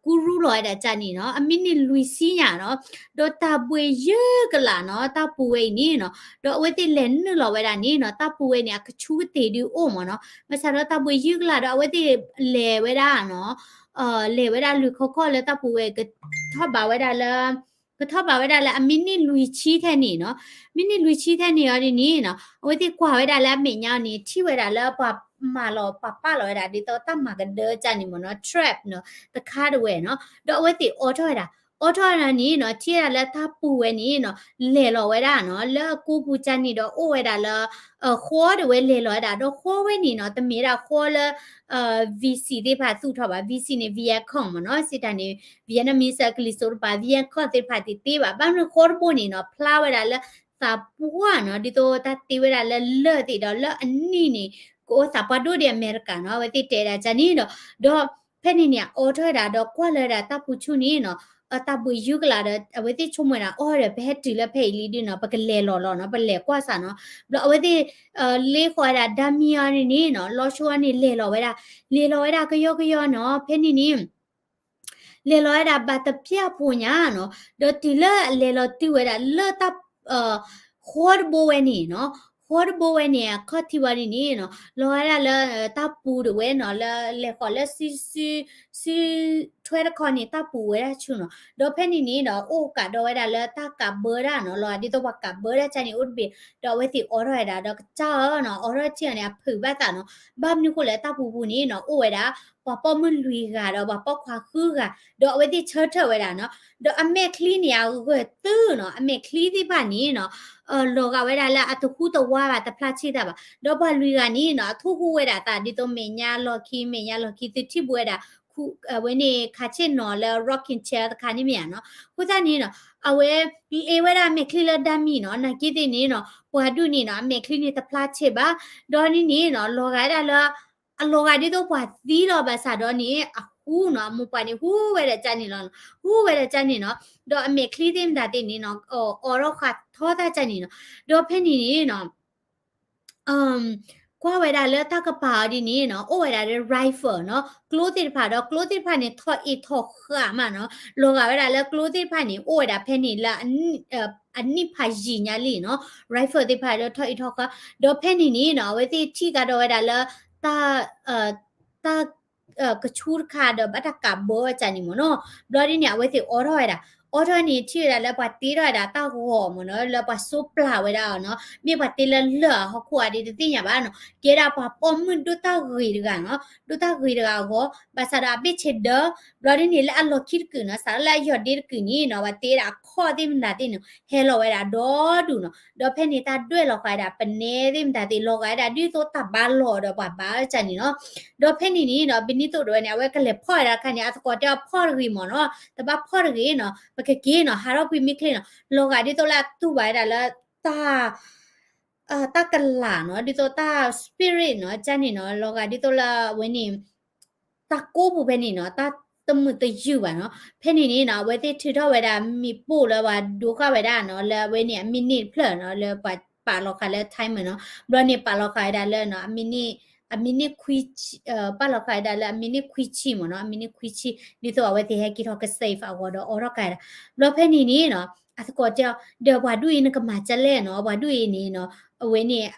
ကူရူလီၤဝဲဒၣ်ကန့ၣ်နီၤ အမံးနံးလွံၢ်ဆံညါနီၤ. ဒီးတၢ်ဘှ့ၣ်ယုၢ်ကလာ်နီၤ တၢ်ပူၤဝဲအံၤန့ၣ်နီၤ ဒီးအဝဲသ့ၣ်လဲၤနုာ်လီၤဝဲဒၣ်န့ၣ်နီၤ တၢ်ပူၤဝဲန့ၣ် အကဆူးကတ့ၢ်ဒုးအိၣ်မးနီၤ. ဘၣ်ဆၣ်ဒီးတၢ်ဘှ့ၣ်ယုၢ်ကလာ်ဒီး အဝဲသ့ၣ်လဲၤဝဲဒၣ်နီၤ လဲၤဝဲဒၣ်လွံၢ်ခီခီလၢတၢ်ပူၤဝဲ ကထီၣ်ဘးဝဲဒၣ်လၢ ကထီၣ်ဘးဝဲဒၣ်လၢအမံးနံးလွံၢ်ဆံထဲန့ၣ်နီၤ. မံးနံးလွံၢ်ဆံထဲန့ၣ်အီၤဒ်န့ၣ်နီၤ အဝဲသ့ၣ်ကွၢ်ဝဲဒၣ်လၢအမဲာ်ညါအီၤန့ၣ် ထံၣ်ဝဲဒၣ်လၢပှၤမၤလီၤ ပှၤပာ်လီၤဝဲဒၣ် ဒ်သိးတၢ်မၤကဒၢကန့ၣ်မးနီၤ trap နီၤ တခါတဝဲနီၤ. ဒီးအဝဲသ့ၣ်အိးထီၣ်ဝဲဒၣ် အိးထီၣ်ဝဲဒၣ်န့ၣ်နီၤ ထံၣ်ဝဲဒၣ်လၢတၢ်ပူၤဝဲန့ၣ်နီၤ လဲၤလီၤဝဲဒၣ်နီၤ လၢအကိးပူၤကန့ၣ်ဒီးအိၣ်ဝဲဒၣ်လၢ ဃီတဝဲလဲၤလီၤဝဲဒၣ် ဒီးဃီဝဲန့ၣ်နီၤ တမ့ၢ်ဒၣ်ဃီလၢ V C သ့ၣ်တဖၣ်သူၣ်ထီၣ်ဘၣ်. V C န့ၣ် Vietcong မးနီၤ စံးတၢ်န့ၣ် Vietnamese အကလံၤစိးတပၤ Vietcong သ့ၣ်တဖၣ်တသ့ဘၣ်. ဘၣ်မနုၤဃီတဘိန့ၣ်နီၤ ဖျါဝဲဒၣ်လၢသးပှၢ်နီၤ ဒ်သိးတၢ်တ့ဝဲဒၣ်လၢလၢၢ်သ့ၣ်ဒီးလၢအနံၣ်န့ၣ် ကအိၣ်သးပှၢ်ဒိၣ်ဒံးအမဲရကၤနီၤ အဝဲသ့ၣ်တဲဒၣ်ကန့ၣ်ဒီး ဒီးဖဲန့ၣ်န့ၣ် အိးထီၣ်ဝဲဒၣ်ဒီးကွၢ်လၢဒၣ်တၢ်ပူၤဆူၣ်န့ၣ်နီၤ တၢ်ဘှ့ၣ်ယုၢ်ကလာ်ဒီး အဝဲသ့ၣ်ဆိကမိၣ်ဝဲဒၣ် အိၣ်ဒီး ပဟဲတုၤလၢဖဲအံၤလံဒုးနီၤ ပကလဲၤလီၤလီၤနီၤ ပလဲၤကွၢ်စၢ်နီၤ. ဘျီအဝဲသ့ၣ် လ့ဃီၤဝဲဒၣ်ဒၣ်မံအီၤန့ၣ်နီၤ လီၤဆိအီၤန့ၣ် လဲၤလီၤဝဲဒၣ် လဲၤလီၤဝဲဒၣ်ကယီကယီနီၤ ဖဲန့ၣ်န့ၣ် လဲၤလီၤဝဲဒၣ်ဘၣ်တပျၢ်ဖိညါနီၤ ဒီးတုၤလၢအလဲၤလီၤတုၤဝဲဒၣ်လၢတၢ် ဃီတဘိဝဲန့ၣ်နီၤ ဃီတဘိဝဲန့ၣ် အခီၣ်ထံးဝဲန့ၣ်န့ၣ်နီၤ လီၤဝဲဒၣ်လၢ တၢ်ပူၤတဝဲနီၤ လၢလဲၤဃီၤလၢ စု ထွဲတခီန့ၣ် တၢ်ပူၤဝဲဒၣ်ဆူၣ်နီၤ ဒီးဖဲန့ၣ်န့ၣ်ဒီး အိၣ်ကးဒီးဝဲဒၣ်လၢတၢ်ကးဘၢဒၣ်နီၤ လီၤဒ်သိးပှၤကးဘၢဒၣ်ကန့ၣ်အိၣ်တဘ့ၣ် ဒီးအဝဲသ့ၣ်အိးထီၣ်ဝဲဒၣ်ဒီးကစၢ်အီၤနီၤ အိးထီၣ်ထံၣ်အီၤန့ၣ် အဖုးဘၣ်သးနီၤ ဘၣ်မနုၤဃိလဲၣ် တၢ်ပူၤပူၤန့ၣ်နီၤ အိၣ်ဝဲဒၣ် ပှၤပိာ်မုၣ်လွံၢ်ဂၤဒီးပှၤပိာ်ခွါဃုဂၤ ဒီးအဝဲသ့ၣ်ဆၢထၢၣ်ဝဲဒၣ်နီၤ ဒီးအမဲာ်ချံန့ၣ် အဂၢၢ်တုနီၤ အမဲာ်ချံသ့ၣ်တဖၣ်န့ၣ်နီၤ လီၤဂာ်ဝဲဒၣ်လၢအတဟူးတဝါဘၣ် တဖျါဆ့ၣ်တၢ်ဘၣ် ဒီးပှၤလွံၢ်ဂၤန့ၣ်နီၤ အထိၣ်ဟူးဝဲဒၣ်သး ဒ်သိးမဲာ်ညါလီၢ်ခံ မဲာ်ညါလီၢ်ခံ သုထံၣ်ဘၣ်ဝဲဒၣ် အဝဲန့ၣ် ခးဆ့ၣ်နီၤလၢ rocking chair တခါန့ၣ်မ့ၢ်ဧါနီၤ အဃိသတးန့ၣ်နီၤ အဝဲ လ့ဝဲဒၣ်အမဲာ်ချံလၢဒၣ်မံနီၤ နာ်က့သ့ၣ်န့ၣ်နီၤ ပှၤဒူၣ်န့ၣ်နီၤ အမဲာ်ချံန့ၣ်တဖျါဆ့ၣ်ဘၣ် ဒီးန့ၣ်န့ၣ်နီၤ လီၤဂာ်ဝဲဒၣ်လၢ အလီၤဂာ်ဒ်သိးပှၤသံလီၤဘၣ်ဆၣ်ဒီးန့ၣ် အဟူနီၤ အမိၢ်ပှၢ်န့ၣ် ဟူးဝဲဒၣ်ကန့ၣ်လီၤ ဟူးဝဲဒၣ်ကန့ၣ်နီၤ ဒီးအမဲာ်ချံသ့ၣ်မတၤသ့ၣ်န့ၣ်နီၤ အိးထီၣ်ဃာ်ထီသၣ်ကန့ၣ်နီၤ ဒီးဖဲန့ၣ်န့ၣ်နီၤ ကွၢ်ဝဲဒၣ်လၢတၢ်ကပၤအီၤဒ်န့ၣ်နီၤ အိၣ်ဝဲဒၣ်လၢ rifle နီၤ ကျိသ့ၣ်တဖၣ်ဒီး ကျိသ့ၣ်တဖၣ်န့ၣ် ထီၣ်အ့ၣ်ထီၣ်ဃာ်မးနီၤ လီၤဂာ်ဝဲဒၣ်လၢကျိသ့ၣ်တဖၣ်န့ၣ် အိၣ်ဝဲဒၣ်ဖဲန့ၣ်လၢ အနံၣ်ဖးယံာ်ညါလံနီၤ rifle သ့ၣ်တဖၣ်ဒီးထီၣ်အ့ၣ်ထီၣ်ဃာ် ဒီးဖဲန့ၣ်န့ၣ်နီၤ အဝဲသ့ၣ်ထံၣ်ကဒီးဝဲဒၣ်လၢ တၢ် တၢ် ကဆူတခါဒီးဘၣ်တၢ်ကးဘၢအီၤကန့ၣ်မ့ၢ်နီၤ ဘျီဒ်န့ၣ် အဝဲသ့ၣ်အိးထီၣ်ဝဲဒၣ် အိးထီၣ်န့ၣ် ထံၣ်ဝဲဒၣ်လၢပှၤတ့ထီၣ်ဝဲဒၣ်တၢ်ဂီၤမ့ၢ်နီၤ လၢပှၤစိပျၢ်ဝဲဒၣ်အီၤနီၤ မ့ၢ်ပှၤတ့လၢလၢၢ်အဟီၣ်ခိၣ်ဧါဒ်တသ့ၣ်ညါဘၣ်နီၤ ကဲဒၣ်ပှၤပိာ်မုၣ်ဒိၣ်တၢ်ဂ့ၤတဂၤနီၤ ဒိၣ်တၢ်ဂ့ၤတဂၤအဂီၢ် ဘၣ်ဆၣ်ဒီးအဘ့ၣ်ဆ့ဒၢ ဘျီဒ်န့ၣ် လၢအလီၢ်ခံတကုာ်နီၤ စးထီၣ်လၢအယီၢ်ဒ့တကုာ်န့ၣ်နီၤ ပှၤတ့ဒၣ်အခီၣ်သ့ၣ်မတၤသ့ၣ်န့ၣ် ဟဲလီၤဝဲဒၣ်ဒီဒူၣ်နီၤ ဒီးဖဲန့ၣ် တၢ်ဒွဲၣ်လီၤဃာ်ဝဲဒၣ် ပနဲသ့ၣ်မတၤသ့ၣ် လီၤဂာ်ဝဲဒၣ်ဒ်သိးတၢ်ဘါလီၤဒီးပှၤဘါကန့ၣ်နီၤ ဒီးဖဲန့ၣ်န့ၣ်နီၤ Benito တဝဲန့ၣ် အဝဲကလဲၤဖီၣ်ဝဲဒၣ်တခါန့ၣ် အသကိးတဲအီၤဖီၣ်တဂ့ၤမ့ၢ်နီၤ တဘၣ်ဖီၣ်တဂ့ၤနီၤ ပကက့ၤနီၤ ဟးထီၣ်ကွံာ်မ့ၢ်ချ့နီၤ လီၤဂာ်ဒ်သိးလၢအတူၢ်ဘၣ်ဝဲဒၣ်လၢ တၢ် တၢ်ကလာ်နီၤ ဒ်သိးတၢ် spirit နီၤ ကန့ၣ်နီၤ လီၤဂာ်ဒ်သိးလၢအဝဲန့ၣ် တၢ်ကိးပူၤဖဲန့ၣ်နီၤ တၢ်တမုာ်တယုၢ်ဘၣ်နီၤ ဖဲန့ၣ်န့ၣ်နီၤ အဝဲသ့ၣ်ထုးထီၣ်ဝဲဒၣ်မ့ၣ်ပိၢ်လၢပှၤဒိဃာ်ဝဲဒၣ်နီၤ လၢအဝဲန့ၣ်အမံးနံးတဖျၢၣ်နီၤ လၢပှၤပာ်လီၤဃာ်လၢ timer နီၤ ဘျီန့ၣ်ပာ်လီၤဃာ်ဝဲဒၣ်လၢ အမံးနံး အမံးနံးခွံ ပာ်လီၤဃာ်ဝဲဒၣ်လၢအမံးနံးခွံဆံမ့ၢ်နီၤ အမံးနံးခွံဆံ ဒ်သိးအဝဲသ့ၣ်ဟဲက့ၤထီၣ်က safe အဂီၢ်ဒီးအိးထီၣ်ကးဒၣ် ဘျီဖဲန့ၣ်န့ၣ်နီၤ အသကိးတဲအီၤ ဒီးပှၤဒူၣ်အံၤနကမၤဒ်လဲၣ်နီၤ ပှၤဒူၣ်အံၤန့ၣ်နီၤ အဝဲန့ၣ်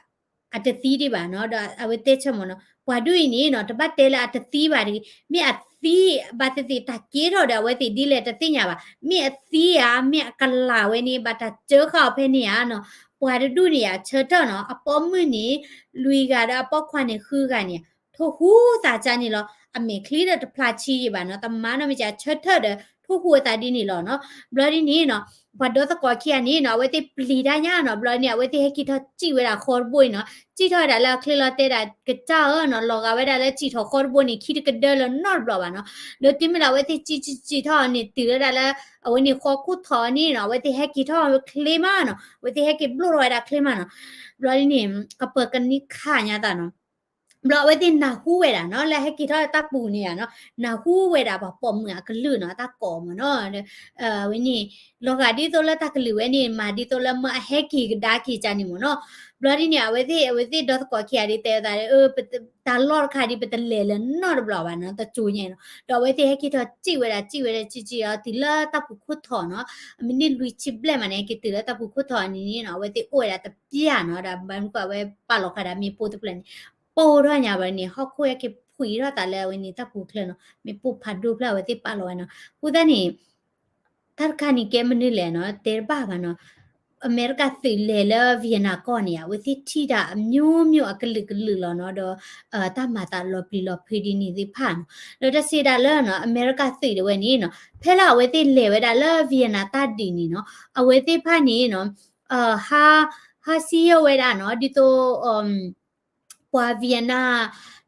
အတသံဒံးဘၣ်နီၤ ဒီးအဝဲတဲဆၢမ့ၢ်နီၤ ပှၤဒူၣ်အံၤန့ၣ်နီၤ တဘၣ်တဲလၢအတသံဘၣ်တဂ့ၤ မ့ၢ်အသံ ဘၣ်သ့ၣ်သ့ၣ်တၢ်က့ထီၣ်ဒီးအဝဲသ့ၣ်ဒ်လဲၣ်တသ့ၣ်ညါဘၣ် မ့ၢ်အသံဧါ မ့ၢ်အကလာ်ဝဲန့ၣ် ဘၣ်တၢ်စၢဃာ်အီၤဖဲန့ၣ်ဧါနီၤ ပှၤတဒူၣ်န့ၣ်ယါဆၢထၢၣ်နီၤ အပိာ်မုၣ်န့ၣ် လွံၢ်ဂၤဒီးအပိာ်ခွါန့ၣ်ဃုဂၤန့ၣ် ထိၣ်ဟူးသးကၢ်န့ၣ်လီၤ. အမဲာ်ချံဒီးတဖျါဆံးယံာ်ဘၣ်နီၤ, တမၤနီတမံၤကၢ် ဆၢထၢၣ်ဒီး ထိၣ်ဟူးအသးဒ်န့ၣ်လီၤနီၤ. ဘျီဒ်န့ၣ်နီၤ ပှၤဒီသကိးခံဂၤန့ၣ်နီၤ အဝဲသ့ၣ်ပျံၤတၢ်ညါနီၤ, ဘျီန့ၣ် အဝဲသ့ၣ်ဟဲက့ၤထီၣ်စံၣ်ဝဲဒၣ်ဃီတဘိအံၤနီၤ, စံၣ်ထီၣ်ဝဲဒၣ်လၢအချ့လီၤတဲဒၣ်ကစၢ်ဧၢနီၤ, လီၤဂာ်ဝဲဒၣ်လၢစံၣ်ထီၣ်ဃီတဘိန့ၣ် ခံတကဒၢလၢၤနီတဘျီဘၣ်နီၤ. ဒီးတုၤမ့ၢ်လၢအဝဲသ့ၣ်စံၣ်စံၣ်စံၣ်ထီၣ်န့ၣ် တုၤလၢဒၣ်လၢ အဝဲန့ၣ်ဃီခိၣ်ထီၣ်န့ၣ်နီၤ, အဝဲသ့ၣ်ဟဲက့ၤထီၣ်ချ့မးနီၤ, အဝဲသ့ၣ်ဟဲက့ၤဘျိၣ်ထီၣ်ဝဲဒၣ်ချ့မးနီၤ. ဘျီဒ်န့ၣ် ကပၢၤကနံၣ်ခးညါသးနီၤ. ဘျီအဝဲသ့ၣ်နၢ်ဟူဝဲဒၣ်နီၤ လၢအဟဲက့ၤထီၣ်တၢ်ပူၤန့ၣ်ဧါနီၤ, နၢ်ဟူဝဲဒၣ်ပှၤပိာ်မုၣ်အကလုၢ်နီၤ, တၢ်ကိးမးနီၤ, ဝဲန့ၣ် လီၤဂာ်ဒ်သိးလၢတၢ်ကလုၢ်ဝဲန့ၣ် မၤဒ်သိးလၢမၢအဟဲက့ၤကဒါက့ၤကၢ်န့ၣ်မးနီၤ. ဘျီဒ်န့ၣ် အဝဲသ့ၣ် အဝဲသ့ၣ်ဒီသကိးခံဂၤဒ်တဲအသးဒီး တၢ်လီၢ်တခါဒ်ပတလဲၤလၢၤနီတဘျီဘၣ်နီၤ, တကၠိညါနီၤ. ဒီးအဝဲသ့ၣ်ဟဲက့ၤထီၣ်စံၣ်ဝဲဒၣ် စံၣ်ဝဲဒၣ်စံၣ်စံၣ်အီၤ တုၤလၢတၢ်ပူၤခိၣ်ထီၣ်နီၤ, အမံးနံးလွံၢ်ဆံဘျဲၣ်မးန့ၣ် က့ၤတုၤလၢတၢ်ပူၤခိၣ်ထီၣ်န့ၣ်နီၤ, အဝဲသ့ၣ်အိၣ်ဝဲဒၣ်တပျၢ်နီၤ, ဒီးဘၣ်မနုၤဃိအဝဲပာ်လီၤဃာ်ဒၣ်မ့ၣ်ပိၢ်တဖျၢၣ်န့ၣ် ပိၢ်ထီၣ်ညါဘၣ်န့ၣ် ဟီၣ်ခိၣ်ဟဲက့ၤဖှံးထီၣ်သးလၢအဝဲန့ၣ်တၢ်ပူၤချၢနီၤ, မ့ၣ်ပိၢ်ဖးဒိၣ်ဖျၢၣ်အဝဲသ့ၣ်ပာ်လီၤဝဲနီၤ. အဃိသတးန့ၣ် တၢ်တခါန့ၣ်ကဲမနုၤလဲၣ်နီၤ, တဲတဘၣ်ဘၣ်နီၤ. အမဲရကၤသုးလဲၤလၢ Vietnam ကီၢ်န့ၣ် အဝဲသ့ၣ်ထံၣ်တၢ်အမျိုးမျိုးအကလုာ်ကလုာ်လီၤနီၤ, ဒီး တၢ်မၤသးလီၤပျံၤလီၤဖုးဒ်န့ၣ်သ့ၣ်တဖၣ်နီၤ. ဒီးတၢ်စံးဒၣ်လၢနီၤ အမဲရကၤသုးတဝဲန့ၣ်နီၤ ဖဲလၢအဝဲသ့ၣ်လဲၤဝဲဒၣ်လၢ Vietnam တၢ်ဒုးန့ၣ်နီၤ, အဝဲသ့ၣ်တဖၣ်န့ၣ်နီၤ ဟး ဟးစံၣ်ညီၣ်ဝဲဒၣ်နီၤ ဒ်သိး ပှၤ Vietnam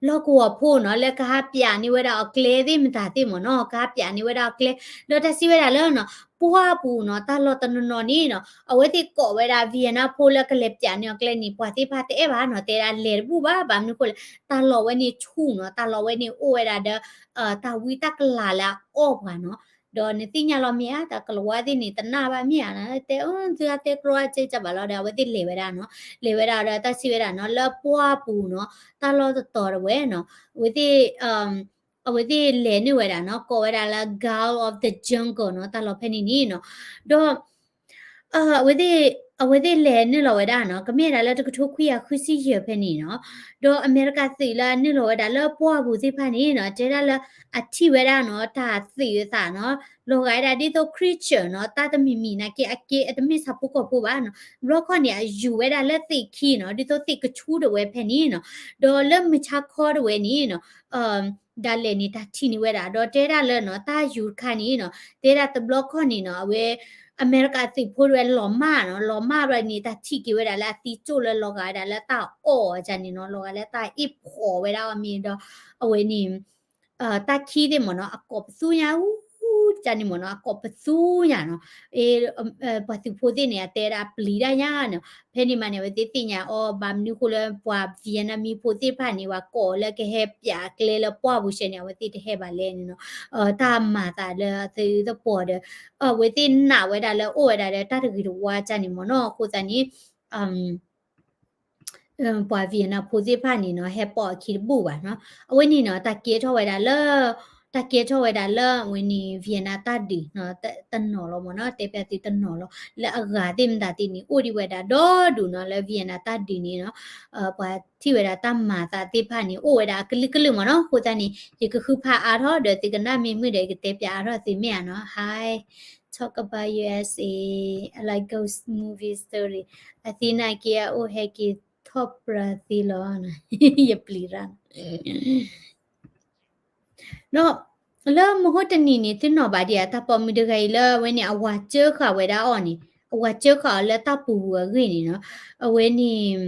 လီၢ်ကဝီၤဖိနီၤ လၢကဟးပၠးန့ၢ်ဝဲဒၣ်အီၤကျဲသ့ၣ်မတၤသ့ၣ်မ့ၢ်နီၤ, ကဟးပၠးန့ၢ်ဝဲဒၣ်အီၤကျဲ, ဒီးတၢ်စံးဝဲဒၣ်လၢနီၤ ပှၢ်ပူၤနီၤ တၢ်လီၢ်တနီၤနီၤန့ၣ်နီၤ အဝဲသ့ၣ်ကိးဝဲဒၣ် Vietnam ဖိလၢကလဲၤပၠးန့ၢ်အီၤကျဲန့ၣ် ပှၤသ့ၣ်တဖၣ်တအဲၣ်ဘၣ်နီၤ, တဲဒၣ်လဲၤတဘူၣ်ဘၣ်, ဘၣ်မနုၤဃိလဲၣ် တၢ်လီၢ်ဝဲန့ၣ်ဆူၣ်နီၤ, တၢ်လီၢ်ဝဲန့ၣ်အိၣ်ဝဲဒၣ်ဒီး တၢ်ဝံတၢ်ကလၤလၢအအီၣ်ပှၤနီၤ. ဒီးနသ့ၣ်ညါလီၤမ့ၢ်ဧါ, တၢ်ကလၤဝါသ့ၣ်န့ၣ် တနာ်ဘၣ်မ့ၢ်ဧါ, တဲအၢ သုဟးတဲကျိအါကဲကၢ်ဘၣ်လီၤဒီး အဝဲသ့ၣ်လဲၤဝဲဒၣ်နီၤ, လဲၤဝဲဒၣ်ဒီးတၢ်စံးဝဲဒၣ်နီၤ လၢပှၢ်ပူၤနီၤ တၢ်လီၢ်တတီၤတဝဲနီၤ, အဝဲသ့ၣ် အဝဲသ့ၣ်လဲၤနုာ်ဝဲဒၣ်နီၤ ကိးဝဲဒၣ်လၢ Gulf of the Jungle နီၤ တၢ်လီၢ်ဖဲန့ၣ်န့ၣ်နီၤ, ဒီး အဝဲသ့ၣ် အဝဲသ့ၣ်လဲၤနုာ်လီၤဝဲဒၣ်နီၤ ကမ့ၢ်ဒၣ်လၢတကထိခွံကယၤဃုဆံယဲၢ်ဖဲန့ၣ်နီၤ, ဒီးအမဲရကၤသုးလၢအနုာ်လီၤဝဲဒၣ်လၢပှၢ်ပူၤသ့ၣ်တဖၣ်န့ၣ်နီၤ တဲဒၣ်လၢအထံၣ်ဝဲဒၣ်နီၤ တၢ်သုးအသးနီၤ လီၤဂာ်ဝဲဒၣ်ဒ်သိး creature နီၤ တၢ်တမံၤမံၤနာ်က့ အက့အတမ့ၢ်ဆၣ်ဖိကီၢ်ဖိဘၣ်နီၤ, ဘျီခီန့ၣ် အယူၤဝဲဒၣ်လၢသ့ၣ်ခံနီၤ ဒ်သိးသ့ၣ်ကဆူတဝဲဖဲန့ၣ်နီၤ, ဒီးလၢမုၢ်ဆါခီတဝဲန့ၣ်နီၤ ဒၣ်လဲာ်န့ၣ် တၢ်ထံၣ်န့ၢ်ဝဲဒၣ် ဒီးတဲဒၣ်လၢနီၤ တၢ်ယူၤတခါန့ၣ်နီၤ တဲဒၣ်တဘျီခီန့ၣ်နီၤ အဝဲ အမဲရကၤသုးဖိတဝဲလီၤမၢ်နီၤ လီၤမၢ်ဘျီန့ၣ် တၢ်ထံၣ်က့ၤဝဲဒၣ်လၢအသံကၠိၣ်လၢလီၤဂာ်ဝဲဒၣ်လၢတၢ်အီၣ်အီၤန့ၣ်နီၤ လီၤဂာ်လၢတၢ်အ့ၣ်ဖှီၣ်ဝဲဒၣ်အီၤမ့ၢ်ဒီး အဝဲန့ၣ် တၢ်ခံသ့ၣ်မ့ၢ်နီၤ အကိးပသူညါ အူကန့ၣ်မ့ၢ်နီၤ အကိးပသူညါနီၤ ပှၤသုးဖိသ့ၣ်န့ၣ် အတဲဒၣ်ပျံၤတၢ်ညါနီၤ ဖဲန့ၣ်မးန့ၣ် အဝဲသ့ၣ်သ့ၣ်ညါအီၤ ဘၣ်မနုၤဃိလၢပှၤ Vietnamese ဖိသ့ၣ်တဖၣ်န့ၣ် ပှၤကိးလၢကဟဲပၠးကျဲလၢပှၢ်ပူၤရှဲန့ၣ် အဝဲသ့ၣ်တဟဲဘၣ်လဲၣ်န့ၣ်နီၤ တၢ်မၤသးလၢသုသပှီၤဒီး အဝဲသ့ၣ်နာ်ဝဲဒၣ်လၢအိၣ်ဝဲဒၣ်ဒီးတၢ်တဂ့ၤတဝါကန့ၣ်မ့ၢ်နီၤ အဃိသတးန့ၣ် ပှၤ Vietnam ဖိသ့ၣ်တဖၣ်န့ၣ်နီၤ ဟဲပိာ်အခံတဘူၣ်ဘၣ်နီၤ အဝဲန့ၣ်နီၤ တၢ်ကဲထီၣ်ဝဲဒၣ်လၢ တၢ်ကဲထီၣ်ဝဲဒၣ်လၢအဝဲန့ၣ် Vietnam တၢ်ဒုးနီၤ တနီၤလီၤမ့ၢ်နီၤ တဲပျးသုတနီၤလီၤ လၢအဂၤသ့ၣ်မတၤသ့ၣ်န့ၣ် အိၣ်ဒံးဝဲဒၣ်ဒီဒူၣ်နီၤ လၢ Vietnam တၢ်ဒုးန့ၣ်နီၤ ပှၤထံၣ်ဝဲဒၣ်တၢ်မၤသးသ့ၣ်တဖၣ်န့ၣ် အိၣ်ဝဲဒၣ်အကလုာ်ကလုာ်မ့ၢ်နီၤ အဃိသတးန့ၣ် ယကဃုဖးအါထီၣ်ဒီးသုကနၣ်မ့ၢ်မုာ်ဒီး ယကတဲပျးအါထီၣ်သုမ့ၢ်ဧါနီၤ Hi, talk about U S A, I like ghost movie story. အသ့ၣ်နာ်က့ အအိၣ်ဟဲက့ၤထီၣ်ပြၢသ့လီၤ. ယပျံၤရၣ် ဒီး လၢမဟိတနံၤန့ၣ် သုနီၣ်ဘၣ်ဒံးဧါ တၢ်ပိာ်မုၣ်တဂၤအံၤလၢအဝဲန့ၣ် အဝၤစၢဃာ်ဝဲဒၣ်အီၤန့ၣ် အဝၤစၢဃာ်အီၤလၢတၢ်ပူၤပူၤအဂ့ၢ်န့ၣ်နီၤ အဝဲန့ၣ်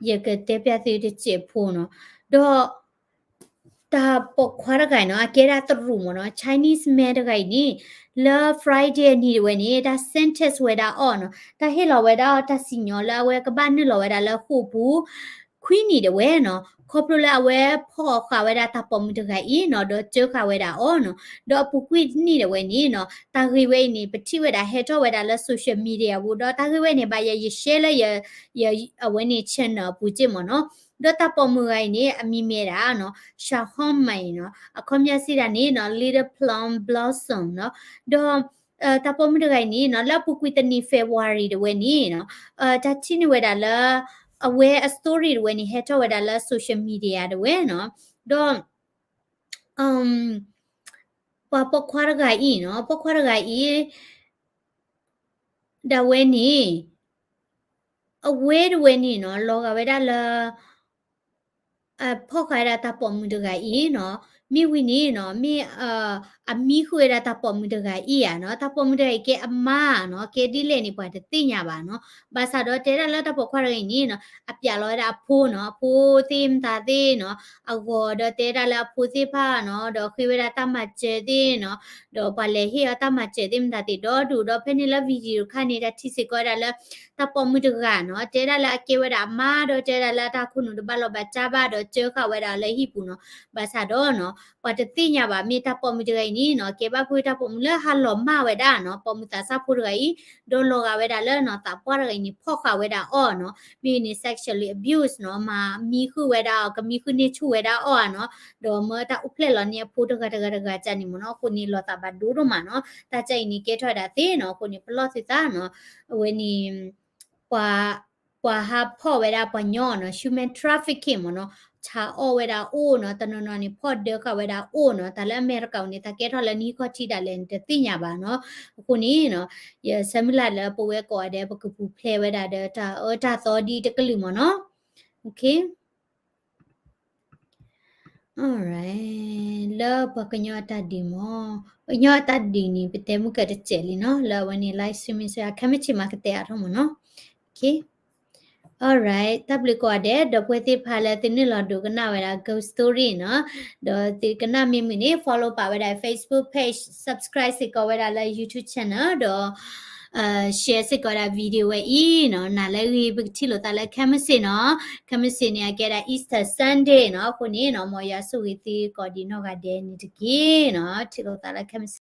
ယကတဲပျးသုတစဲးဖိနီၤ ဒီး တၢ်ပိာ်ခွါတဂၤအံၤနီၤ အကဲဒၣ်တရူးမ့ၢ်နီၤ Chinese man တဂၤအံၤန့ၣ် လၢ Friday အနံၤတဝဲန့ၣ် တၢ် sentence ဝဲဒၣ်အီၤနီၤ တၢ်ဟ့ၣ်လီၤဝဲဒၣ်အီၤတၢ်စံၣ်ညီၣ်လၢအဝဲကဘၣ်နုာ်လီၤဝဲဒၣ်လၢဃိာ်ပူၤ ခွံနံၣ်တဝဲနီၤ ခီဖျိလၢအဝဲဖီၣ်ဃာ်ဝဲဒၣ်တၢ်ပိာ်မုၣ်တဂၤအံၤနီၤ ဒီးစၢဃာ်ဝဲဒၣ်အီၤနီၤ ဒီးအပူၤကွံာ်နံၣ်တဝဲန့ၣ်နီၤ တၢ်ဂ့ၢ်ဝဲအံၤန့ၣ် ပထံၣ်ဝဲဒၣ်ဟဲထီၣ်ဝဲဒၣ်လၢ social media ပူၤ ဒီးတၢ်ဂ့ၢ်ဝဲန့ၣ် ဘၣ်ယဲယ share လၢယ အဝဲန့ၣ် channel အပူၤစ့ၢ်မ့ၢ်နီၤ ဒီးတၢ်ပိာ်မုၣ်ဂၤအံၤန့ၣ် အမံၤမ့ၢ်ဒၣ်နီၤ Sha Hong Mei နီၤ အခီပညီစံးဒၣ်န့ၣ်နီၤ Little Plum Blossom နီၤ ဒီး တၢ်ပိာ်မုၣ်တဂၤအံၤန့ၣ်နီၤ လၢအပူၤကွံာ်တနံၤ February တဝဲန့ၣ်နီၤ တၢ်ထံၣ်န့ၢ်ဝဲဒၣ်လၢ အဝဲအ story တဝဲန့ၣ် ဟဲထီၣ်ဝဲဒၣ်လၢ social media တဝဲနီၤ ဒီး ပှၤပိာ်ခွါတဂၤအံၤနီၤ ပိာ်ခွါတဂၤအံၤ ဒၣ်ဝဲန့ၣ် အဝဲတဝဲန့ၣ်နီၤ လီၤဂာ်ဝဲဒၣ်လၢ ဖီၣ်ဃာ်ဝဲဒၣ်တၢ်ပိာ်မုၣ်တဂၤအံၤနီၤ, မ့ၢ်ဝံၤန့ၣ်နီၤ မ့ၢ် အမံဃုာ်ဝဲဒၣ်တၢ်ပိာ်မုၣ်တဂၤအံၤဧါနီၤ, တၢ်ပိာ်မုၣ်တဂၤအံၤကဲအမါနီၤ, ကဲဒ်လဲၣ်န့ၣ် ပှၤတသ့ၣ်ညါဘၣ်နီၤ. ဘၣ်ဆၣ်ဒီးတဲဒၣ်လၢတၢ်ပိာ်ခွါတဂၤအံၤန့ၣ်နီၤ အပျးလီၤဝဲဒၣ်အဖိနီၤ, အဖိသ့ၣ်မတၤသ့ၣ်နီၤ, အဂီၤဒီးတဲဒၣ်လၢအဖိသ့ၣ်တဖၣ်နီၤ, ဒီးဃ့ဝဲဒၣ်တၢ်မၤစၢၤသ့ၣ်နီၤ, ဒီးပှၤလဲၤဟ့ၣ်အီၤတၢ်မၤစၢၤသ့ၣ်မတၤသ့ၣ်ဒီဒူၣ်, ဒီးဖဲန့ၣ်လၢ video တခါန့ၣ် တၢ်ထံၣ်စ့ၢ်ကီးဝဲဒၣ်လၢ တၢ်ပိာ်မုၣ်တဂၤနီၤ, တဲဒၣ်လၢအကဲဝဲဒၣ်အမါ ဒီးတဲဒၣ်လၢအတၢ်ခိၣ်နူာ်တဘၣ်လီၢ်ဘၣ်စးဘၣ် ဒီးစၢဃာ်ဝဲဒၣ်လၢဟံၣ်ပူၤနီၤ. ဘၣ်ဆၣ်ဒီးနီၤ ပှၤတသ့ၣ်ညါဘၣ် မ့ၢ်တၢ်ပိာ်မုၣ်တဂၤအံၤန့ၣ်နီၤ ကဲဘၣ်ဖုတၢ်ပိာ်မုၣ်လၢဟါလီၤမၢ်ဝဲဒၣ်နီၤ, ပိာ်မုၣ်သးစၢ်ဖိတဂၤအံၤ ဒီးလီၤဂာ်ဝဲဒၣ်လၢနီၤ သးပှၢ်တဂၤအံၤန့ၣ် ဖီၣ်ဃာ်ဝဲဒၣ်အီၤနီၤ, မ့ၢ်န့ၣ် sexually abuse နီၤ, မၤမံဃုာ်ဝဲဒၣ်အီၤ ကမံဃုာ်န့ၢ်ဆူၣ်ဝဲဒၣ်အီၤဧါနီၤ, ဒီးမၢတၢ်အိၣ်ဖျဲၣ်လီၤန့ၢ်အဖိတဂၤတဂၤတဂၤကၢ်န့ၣ်မ့ၢ်နီၤ, အဃိန့ၣ် လီၤသးဘၣ်ဒိဒိၣ်မးနီၤ, တၢ်ကၢ်အံၤန့ၣ် ကဲထီၣ်ဝဲဒၣ်သ့နီၤ, အဃိန့ၣ် ပလီၢ်သုသးနီၤ, အဝဲန့ၣ် ပှၤ ပှၤဟးဖီၣ်ဝဲဒၣ်ပှၤညီနီၤ, human trafficking မ့ၢ်နီၤ, ဆါအီၣ်ဝဲဒၣ်အိၣ်နီၤ, တနီၤနီၤန့ၣ် ဖီၣ်ဒၢဃာ်ဝဲဒၣ်အိၣ်နီၤ, တၢ်လၢအမဲရကၤန့ၣ် တၢ်ကဲထီၣ်လၢနဟံၣ်ခီၣ်ထံးဒၣ်လဲာ်န့ၣ် တသ့ၣ်ညါဘၣ်နီၤ, အဃိန့ၣ်နီၤ ယဆၢမုၢ်လၢ်လၢပဝဲကိးဂၤဒဲး ပကပူၤဖျဲးဝဲဒၣ်ဒီးတၢ်အၢတၢ်သီဒ်တကလုာ်မ့ၢ်နီၤ, okay. Alright, လၢပှၤကညီအတၢ်ဒုးမ့ၢ်, ပှၤကညီအတၢ်ဒုးန့ၣ် ပတဲမုၢ်ကတစဲးလံနီၤ, လၢအဝဲန့ၣ် live streaming ဆိ ခဲမုၢ်ဆ့ၣ်မၤကတဲအါထီၣ်မ့ၢ်နီၤ, okay. Alright, တၢ်ဘျုးကိးဂၤဒဲး ဒီပုၢ်ဝဲၢ်သ့ၣ်တဖၣ်လၢသုနုာ်လီၤဒိကနၣ်ဝဲဒၣ် ghost story နီၤ, ဒီးသုကနၣ်မ့ၢ်မုာ်န့ၣ် follow ပာ်ဝဲဒၣ် Facebook page, subscribe စ့ၢ်ကီးဝဲဒၣ်လၢ YouTube channel ဒီး share စ့ၢ်ကီးဝဲဒၣ် video ဝဲအံၤနီၤ, နၤလၢအဂ့ၤ ပကထံၣ်လိာ်သးလၢခဲမုၢ်ဆ့ၣ်နီၤ, ခဲမုၢ်ဆ့ၣ်န့ၣ် အကဲဒၣ် Easter Sunday နီၤ, အဃိန့ၣ်နီၤ မ်ယွၤဆိၣ်ဂ့ၤသုကိးဒံးနီၢ်ဂၤဒဲးန့ၣ်တက့ၢ်နီၤ, ထံၣ်လိာ်သးလၢခဲမုၢ်ဆ့ၣ်